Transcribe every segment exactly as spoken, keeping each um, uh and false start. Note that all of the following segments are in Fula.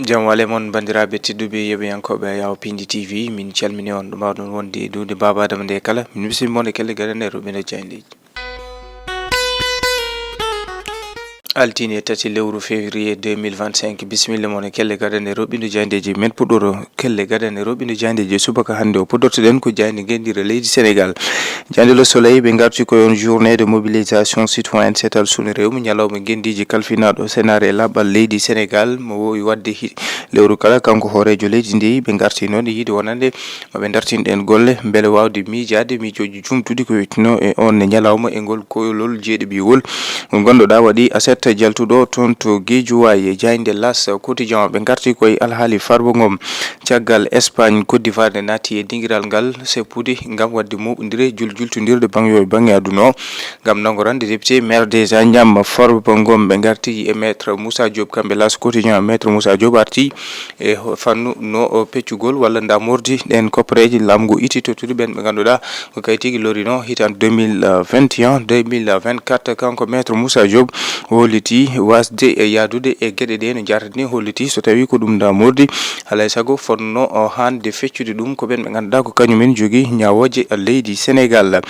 Jam wale mon, banndiraaɓe tedduɓe, yeɓiyankooɓe Yawo Pindi T V, min calmini on, ɗo mbaawɗon wonde e duude Baaba Adama nde kala. Min bismii mon e kelle gadanɗe roɓɓindo jaayndeeji. Altine tati lewru février deux mille vingt-cinq, bisimilla mon e kelle gadanɗe roɓɓindo jaayndeeji. Men puɗɗoro kelle gadanɗe roɓɓindo jaayndeeji subaka hannde o. Puɗɗortoɗen ko jaaynde ngenndire leydi Sénégal. Jaaynde Le Soleil, ɓe ngarti ko on journée de mobilisation citoyenne setal sunu rew mi, ñalawma ngenndiiji kalfinaaɗo senaare e laɓɓal leydi Sénégal, mo wowi waɗde hi-, lewru kala. Kanko hooreejo leydi ndi, ɓe ngarti noon e yiide wonande ma ɓe dartin ɗeen golle, mbele waawde miijaade miijooji jumtuɗi ko wiyeteno e on ñalawma e ngol koyolol jeeɗiɓiwol, ngol ngannduɗaa waɗi aset jaltuɗo toon to Guédiawaye. Jaaynde L'As Quotidien, ɓe ngarti koye alhaali Farba Ngom. Caggal Espagne, Côte d'Ivoire ne naati e dingiral ngal seppude ngam waɗde moɓondire juljultondirde baŋ yo e baŋ e aduna o, ngam nanngorande député maire des Agnam Farba Ngom. Ɓe ngarti e Maître Moussa Diop, kamɓe L'As Quotidien, Maître Moussa Diop arti e ho-, fannu no o peccugol walla ndamordi ɗen koppareeji laamgu itti tottude ɓen ɓe ngannduɗaa ko kay tigi lorino hitan deux mille vingt et un, deux mille vingt-quatre. Kanko Maître Moussa Diop holliti wasde e yaadude e geɗe ɗe no jaarata ni, holliti so tawi ko ɗum ndamordi, alay sago fotno o hande feccude ɗum ko ɓen ɓe ngannduɗaa ko kañumen jogii ñaawooje leydi Sénégal.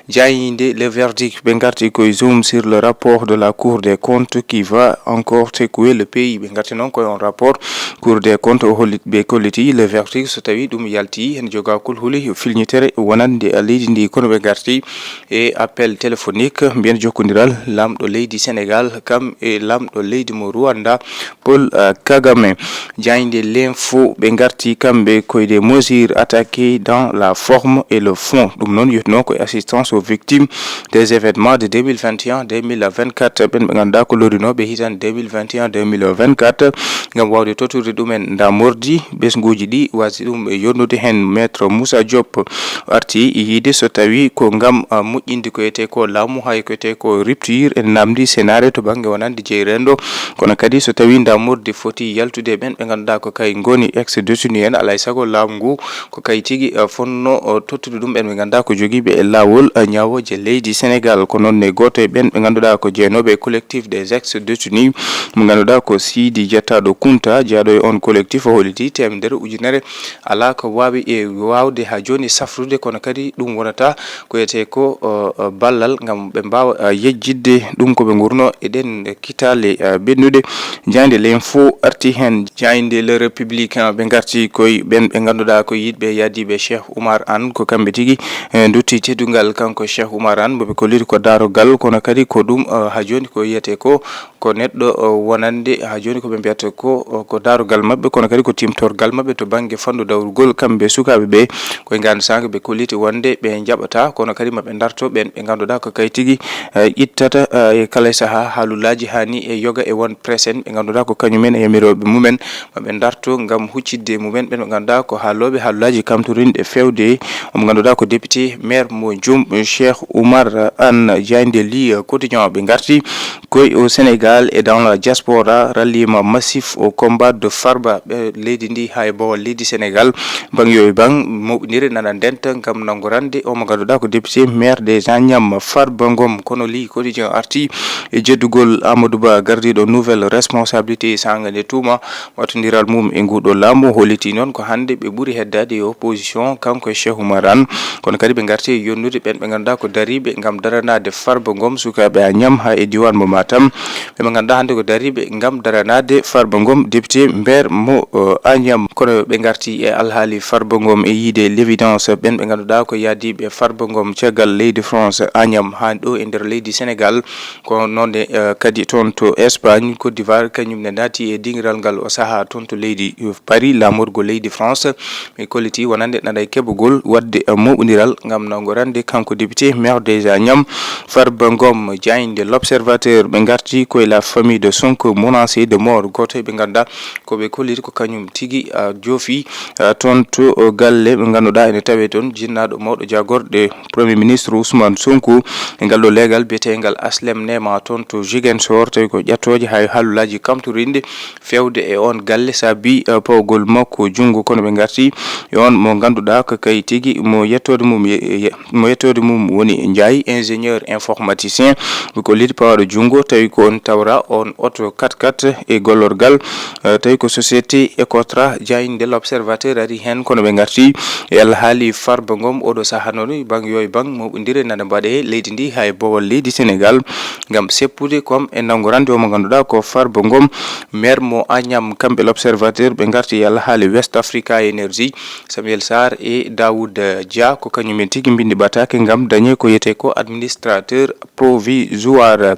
Jaaynde Le Verdict, ɓe ngarti koye zoom sur le rapport de la Cour des comptes qui va encore secouer le pays. Ɓe ngarti noon koye on rapport Cour des comptes o hollit, ɓe kolliti Le Verdict so tawi ɗum yalti heen jogakol huli filñitere wonande leydi ndi. Kono ɓe ngarti e appel téléphonique, mbiyen jokkondiral laamɗo leydi Sénégal kam e laamɗo leydi mo Rwanda, Paul, euh, Kagame. Jaaynde L'Info, ɓe ngarti kamɓe koye des mesures attaquées dans la forme et le fond. Ɗum noon yetno ko assistance aux victimes des événements de deux mille vingt et un, deux mille vingt-quatre, ɓen ɓe ngannduɗaa ko lorinooɓe hitan deux mille vingt et un, deux mille vingt-quatre, ngam waawde tottude ɗumen ndamordi ɓesnguuji ɗi, wasde ɗum e yonnude heen. Maître Moussa Diop arti yiide so tawi ko ngam, ah, moƴƴinde ko wiyetee ko laamu, hay ko wiyetee ko rupture, en namdi senaare to bannge wonande jeyi renndo, kono kadi so tawi ndamordi foti yaltude e ɓen ɓe ngannduɗaa ko kay ngoni ex-détenu en, alay sago laamu ngu ko kay tigi, eh, fotno, o, tottude ɗum ɓen ɓe ngannduɗaa ko jogiiɓe e laawol, eh, ñaawooje leydi Sénégal. Ko noon ne gooto e ɓen ɓe ngannduɗaa ko jeenooɓe e collectif des ex-détenus, mo ngannduɗaa ko Sidi Diatta ɗo Kunta, jeyaaɗo e on collectif, o holliti teemedere ujunere alaa ko waawi e waawde haa jooni safrude, kono kadi ɗum wonata ko wiyetee ko, o, o, ballal ngam ɓe mbaawa, eh, yejjitde ɗum ko ɓe ngurnoo e ɗen kitaale, eh, ɓennuɗe. Jaaynde L'Info arti heen. Jaaynde Le Républicain, ɓe ngarti koye ɓen ɓe ngannduɗaa ko yiɗɓe yaadiiɓe Cheikh Oumar Anne, ko kamɓe tigi, eh, ndutti teddungal kanko Cheikh Oumar Anne, mo ɓe kolliri ko daarogal, kono kadi ko ɗum, eh, haa jooni ko wiyetee ko, ko neɗɗo, eh, wonande haa jooni ko ɓe mbiyata ko, eh, ko daarogal maɓɓe, kono kadi ko timtorgal maɓɓe to bannge fannu dawrugol. Kamɓe sukaaɓe ɓe, koye ngaan saanga ɓe kolliti wonde ɓe njaɓata, kono kadi maɓe ndarto ɓen ɓe ngannduɗaa ko kay tigi, eh, ittata, eh, e kala sahaa haalulaaji haa ni e yoga e won presse en ɓe ngannduɗaa ko kañumen e yamirooɓe mumen, maɓe ndarto ngam huccidde e mumen ɓen ɓe ngannduɗaa ko haalooɓe haalulaaji kamtorinɗe feewde. Omo ngannduɗaa ko député maire mo Joom, Cheikh Oumar Anne. Jaaynde Le Quotidien, ɓe ngarti koye au Sénégal et dans la diaspora, ralliement massif au combat de Farba. Ɓe leydi ndi haa e bowal leydi Sénégal, baŋ yo e baŋ, moɓondire nana ndenta ngam nanngorande o mo ngannduɗaa ko député maire des Agnam, Farba Ngom. Kono Le Quotidien arti e jeddugol Amadou Ba, gardiiɗo nouvelle responsabilité, saanga nde tuuma wattondiral mum e nguɗo laamu, holliti noon ko hannde ɓe ɓuri heddaade e opposition, kanko e Cheikh Oumar Anne. Kono kadi ɓe ngarti e yonnude ɓen ɓe ngannduɗaa ko dariiɓe ngam daranaade Farba Ngom, sukaaɓe Agnam haa e diiwaan mo Matam. Ɓe ɓe ngannduɗaa hannde ko dariiɓe ngam daranaade Farba Ngom, député maire mo, eh, Agnam. Kono ɓe ngarti e alhaali Farba Ngom e yiide L'Évidence, ɓen ɓe ngannduɗaa ko yaadiiɓe Farba Ngom caggal leydi France, Agnam, haa ɗo e nder leydi Sénégal. Ko noon ne, eh, kadi toon to Espagne, Côte d'Ivoire, kañum ne naati e dingiral ngal o sahaa toon to leydi, eh, Paris, laamorgo leydi France. Mi kolliti wonande naɗa e keɓogol waɗde, eh, moɓondiral ngam nanngorande kanko député maire des Agnam, Farba Ngom. Jaaynde L'Observateur, ɓe ngarti koye la famille de Sonko menacée de mort. Gooto e ɓe ngannduɗaa ko ɓe kolliti ko kañum tigi, ah, joofi, ah, toon to, oh, galle, ɓe ngannduɗaa ene tawee toon jinnaaɗo mawɗo jaagorɗe Premier ministre Ousmane Sonko e ngal ɗo leegal biyeteegal Aslem Nema toon to Ziguinchor. Ziguinchor, tawi ko ƴettooje haa e hallulaaji kamtorinɗi feewde e oon galle saabi, eh, pawgol makko junngo. Kono ɓe ngarti e oon mo ngannduɗaa ko kay tigi mo yettoode mum ye-, ye-, mo yettoode mum woni Ndiaye, ingénieur informaticien, ɓe kolliti pawaaɗo junngo, tawi ko on tawra on oto quatre-quatre e gollorgal, eh, tawi ko société Ecotra, jaaynde L'Observateur ari heen, kono ɓe ngarti e alhaali Farba Ngom. Oɗo sahaa noon, bang yo e bang moɓondire nana mbaɗe leydi ndi haa e bowal leydi Senegal ngam seppude kom e nanngorande o mo ngannduɗaa ko Farba Ngom, maire mo Agnam. Kamɓe L'Observateur ɓe ngarti e alhaali West Africa Energy, Samuel Sarr e Daoud Dia, ko kañumen tigi mbinndi ɓataake ngam dañe ko wiyetee ko administrateur provisoire.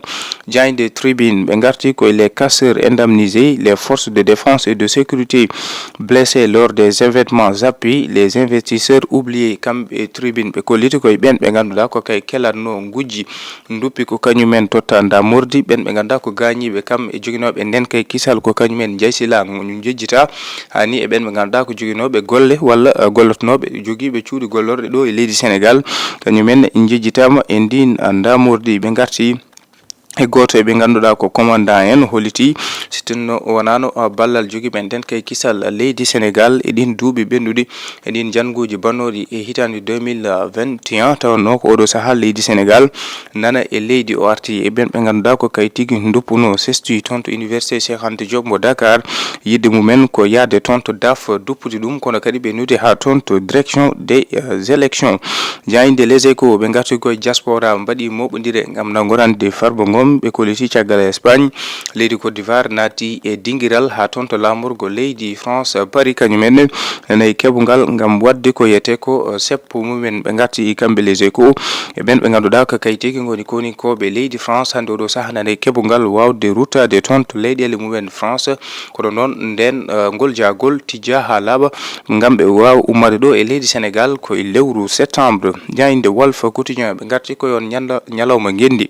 Jaaynde Tribune ɓe ngarti koye les casseurs indemnisés, les forces de défense et de sécurité blessés lors des événements, zappi les investisseurs oubliés. Kamɓe Tribune ɓe kolliti koye ɓeen ɓe ngannduɗaa ko kay kelatno ngujji nduppi ko kañumen totta ndamordi, ɓeen ɓe ngannduɗaa ko gaañiiɓe kam e joginooɓe nden kay kisal ko kañumen njaysila njejjita. Haa ni e ɓeen ɓe ngannduɗaa ko joginooɓe golle walla, eh, gollotonooɓe jogiiɓe cuuɗi gollorɗe ɗo e leydi Senegal, kañumen njejjitaama e ndin, eh, ndamordi. Ɓe ngarti e gooto e ɓe ngannduɗaa ko commandant en holliti, si tinno wonano, ah, ballal jogiiɓe nden kay kisal leydi Senegal e ɗin duuɓi ɓennuɗi, e ɗin jannguuji bannooɗi e hitaande deux mille vingt et un, tawanno ko oɗo sahaa leydi Senegal nana e leydi o arti e ɓen ɓe ngannduɗaa ko kay tigi nduppuno sestu toon to Université Cheikh Anta Diop mo Dakar, yiɗde mumen ko yahde toon to daf duppude ɗum, kono kadi ɓe nude haa toon to direction des, euh, élections. Jaaynde Les Échos, ɓe ngarti koye diaspora, mbaɗi moɓondire ngam nanngorande Farba Ngom, ɓe kolliti caggal Espagne, leydi Côte d'Ivoire naati e dingiral haa toon to laamorgo leydi France, Paris, kañum en nanayi keɓungal ngam waɗde ko wiyetee ko, eh, seppo mumen. Ɓe ngarti kamɓe Les Échos e ɓen ɓe ngannduɗaa ko kay tigi ngoni koninkooɓe leydi France hannde oɗo sahaa nanayi keɓungal waawde ruttaade toon to leyɗeele mumen France. Kono noon nden, eh, ngol jaagol tijjaa haa laaɓa ngam ɓe waawa ummaade ɗo e leydi Senegal ko e lewru septembre. Jaaynde Walf Quotidien ɓe ngarti ko yon ñanda-, ñalawma ngenndi.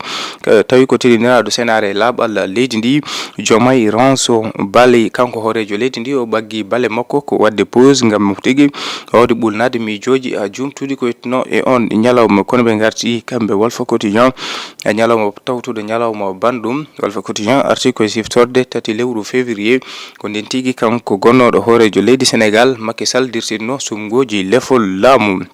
Eh, tawi ko tiriniraaɗo senaare laaɓal leydi ndi, Diomaye Ranso Bale, kanko hooreejo leydi ndi, o ɓaggi bale makko ko waɗde pause ngam tigi waawde ɓulnaade miijooji, a, jumtuɗi ko yettuno e on ñalawma. Kono ɓe ngarti kamɓe Walf Quotidien, e ñalawma tawtuɗo ñalawma banndum. Walf Quotidien arti koye siftorde tati lewru février, ko nden tigi kanko gonnooɗo hooreejo leydi Senegal, Macky Sall, dirtinno sumngooji lefol laamu.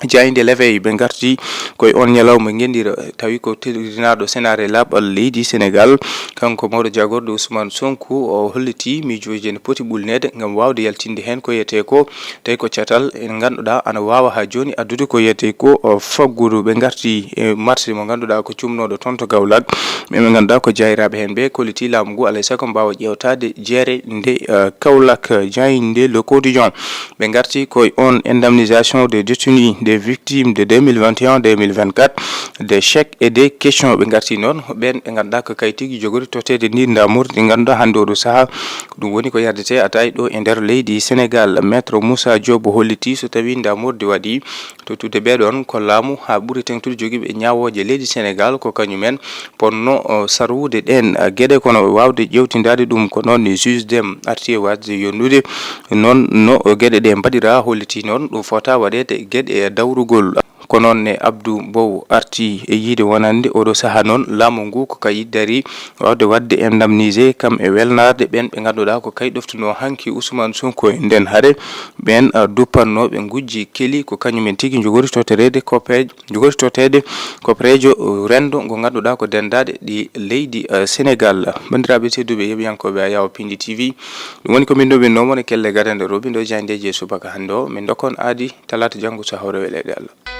Jaaynde L'éveil, ɓe ngarti koye on ñalawma ngenndira, tawi ko tirinaaɗo senaare laaɓal leydi Senegal, kanko mawɗo jaagorɗo Ousmane Sonko, o holliti miijooji ene poti ɓulneede ngam waawde yaltinde heen ko wiyetee ko, tawi ko catal en ngannduɗaa ana waawa haa jooni addude ko wiyetee ko, o, faggudu. Ɓe ngarti e marché mo ngannduɗaa ko cumnooɗo toon to Kaolack, ɓe ɓe ngannduɗaa ko jaayiraaɓe heen ɓe kolliti laamu ngu, alay sago mbaawa ƴeewtaade jeere nde, eh, Kaolack. Jaaynde Le Quotidien, ɓe ngarti koye on indemnisation des détenus, des victimes de deux mille vingt et un, deux mille vingt-quatre, des chèques et des questions. Ɓe ngarti noon ɓen ɓe ngannduɗaa ko kay tigi jogori totteede ndi ndamordi ndi ngannduɗaa hannde oɗo sahaa ko ɗum woni ko yardetee ataay ɗo e nder leydi Senegal. Maître Moussa Diop holliti so tawi ndamordi waɗi tottude ɓee ɗoon ko laamu haa ɓuri teŋtude jogiiɓe ñaawooje leydi Senegal ko kañum en ponno, o, sarwude ɗeen, a, geɗe, kono waawde ƴeewtindaade ɗum. Ko noon ne juge Dème arti e waasde yonnude noon no geɗe ɗe mbaɗiraa, holliti noon ɗum fota waɗeede geɗe dawrugol. Ko noon ne Abdou Mbow arti e yiide wonande oɗo sahaa noon laamu ngu ko kay darii waawde waɗde indemnisé kam e welnaade ɓeen ɓe ngannduɗaa ko kay ɗoftunoo hanki Ousmane Sonko e nden hare. Ɓeen, a, duppannooɓe ngujji keli ko kañum en tigi njogori tottereede kopeeje, njogori totteede kopereejo, uh, renndo ngo ngannduɗaa ko denndaade ɗi leydi, uh, Senegal. Banndiraaɓe tedduɓe, yeɓiyankooɓe Ayaw Pindi T V, ɗum woni ko min ɗo min nomone kelle gadande robindo jaayndeeji e subaka hannde o. Min ndokkon aadi talaata janngo so hawre weleede Allah.